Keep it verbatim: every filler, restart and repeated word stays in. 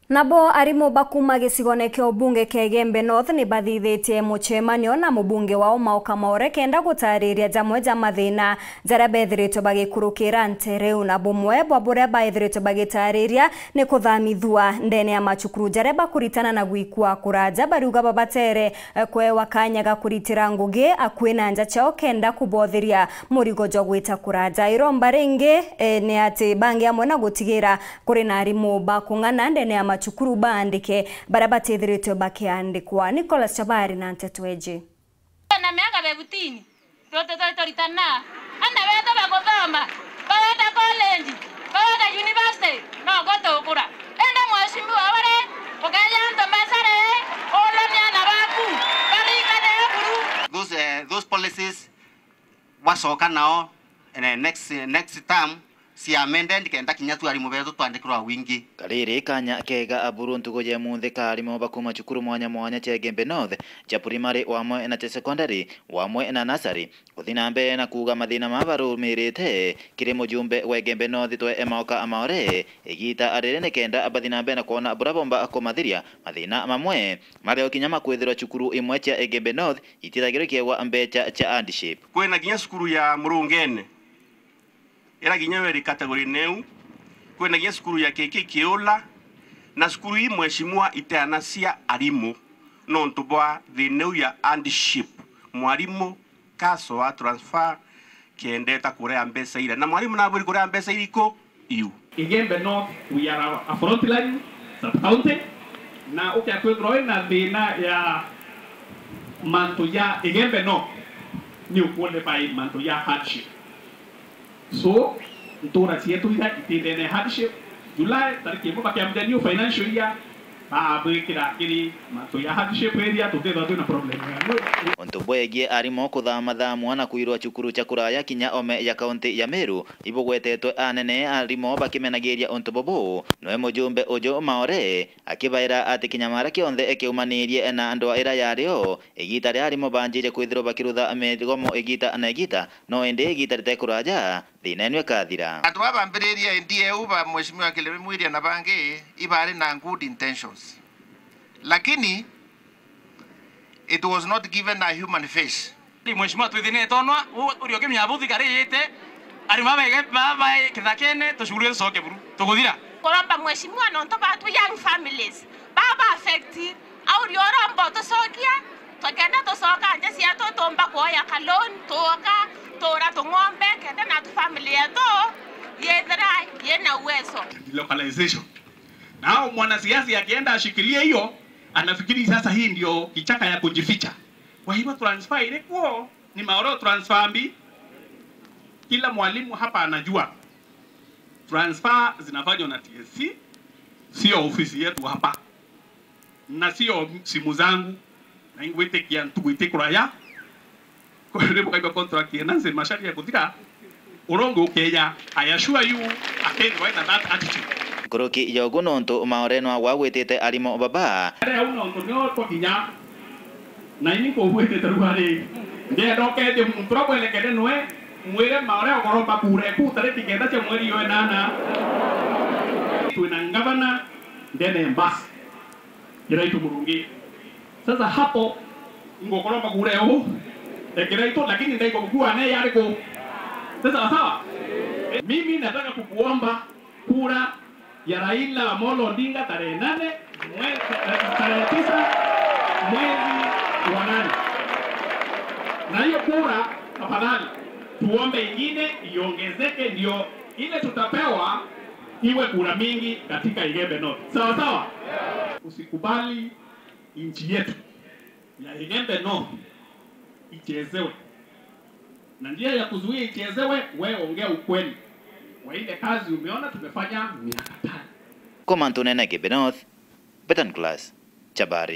Nabo arimu ba kuuma gicigone kia ubunge kia Igembe North ni bathithitie mucemanio na mubunge wao Maoka Maore kenda gutariria jamwe ja mathina jaria bethiritwe bagikurukira ntere iu, na bumwe bwa buria baethiritwe bagitariria ni kuthamithua ndene ya macukuru jaria bakuritana na gwikua kuraja, bariuga babatere, eh, kwewa kanya ga kuritira ngugi akui na nja ciao kenda kubotheria murigo jwa gwita kuraja. Iromba ringi, eh, ni ati bangi amwe na gutigira kuri na arimu ba kung'ana ndene ya macukuru baandike baria batithiritwe bakiandikwa. Nicholas Chabari na nteto eji. Na miaka fifteen, tuti turi turitana. Ana betu baguthoma, bagenda college, bagenda university, no gwo tukura. Indi mheshimiwa, wari ukeja antu mbeca ri, ulonia ana baku, baringane buru. Those, eh, those policies wacoka nao, eh, next, next term, cia amended kenda kinya tu arimu betu twandikirwa wingi. Kariri kanya kega aburu ntugu ya munthi ka arimu ba kuuma cukuru mwanya mwanya cia Igembe North, cia primary wamwe na cia secondary, wamwe na nursery, kuthi na mbere na kuuga mathina mama barumirite kiri mujumbe wa Igembe North twe Maoka Maore, igita ariri ni kenda bathi na mbere na kwona buria bomba kumathiria mathina mamwe mario kinya makwithirwa cukuru imwe cia Igembe North itithagirwe kiewa mbeca cia hardship. Kwina kinya cukuru ya Murungene, ira kinya weri category neu, kwina kinya cukuru ya K K Kiula, na cukuru ii mheshimiwa iteanacia arimu nontu bwa thina iu ya hardship. Mwarimu kacoa transfer kiendeta kurea mbeca ira, na mwarimu nabwiri kurea mbeca iriku? Iu. Igembe North, we are a frontline sub-county, na ukia kwithirwa wina thina ya mantu ya Igembe North, ni uqualify mantu ya hardship. So, ntura cietu ira itindene hardship, July tariki imwe bakiambia new financial year, babwikira kiri mantu ya hardship area, tutithwa twina problem ya. Untu bwegie arimu kuthamathamwa na kwirwa cukuru cia kuraya kinya ome ya kaunti ya Meru, ibugwetetwe anene arimu bakimenagiria untu bubu. Noe mujumbe uju Maore akibaira ati kinyamara kionthe kiaumanirie na ndwaa ira yario, igita ria arimu banjirie kwithirwa bakirutha migomo igita na igita, no indi igita ritekuraja, thina ino ikathira. Antu baa bambiririe idea iu ba Mheshimiwa Kilemi Mwiria na bangi ibari na good intentions. Lakini it was not given a human face. Mheshimiwa, twithinite onwa, u-, uri ukimenya buthi kari yite, ari mama ege-, mama e kithakene, tucurue ncoke buru, tuguthira. Kuromba Mheshimiwa, nontu batu young families, baba affect, au rio uromba utucokia, tukenda tucoka nja cietu, tumba kuoya ka loan, tuoka, tuura tung'ombe, kenda natu family yetu yethira yina uwezo. Localization. Nao mwanasiasa akienda ashikilie hiyo, anafikiri sasa hii ndio kichaka ya kujificha. Kwa hivyo transfer ile kuo ni Maore transfer mbi. Kila mwalimu hapa anajua transfer zinafanywa na T S C, sio ofisi yetu hapa, na sio simu zangu. Na ingwitikia ntugu itikuraya. Kwa hivyo, bukaigua contract ya Nancy Macharia kuthira, urongo ukeya, I assure you, akethirwa ena that attitude. Nkuruki ya ugu nontu Maore no agwitite arimu baba. Ari au nontu nio twakinya, na ini nkugwitite riu ari, ndienda ukethie muntu uria bwerekene nwe, mwire Maore ukoromba kura eku tariki kenda cia mweri wa inana. Twina ngavana ndene mbasi. Kiraitu Murungi. Sasa hapo ngukuromba kura yo, eh, Kiraitu, lakini ndaigukua ne yari ku. Sasa sawa? Mimi nataka kukuomba kura ya Raila Amolo Odinga tarehe nane, mwezi, eh, tarehe tisa, mwezi wa nane. Na hiyo kura, tafadhali, tuombe ingine iongezeke, ndio ile tutapewa iwe kura mingi katika Igembe North. Sawa sawa? Usikubali nchi yetu ya Igembe North ichezewe. Na njia ya kuzuia ichezewe, we ongea ukweli wa ile kazi umeona tumefanya miaka tano. Kuma Ntunene Igembe North, Betan Class, Chabari.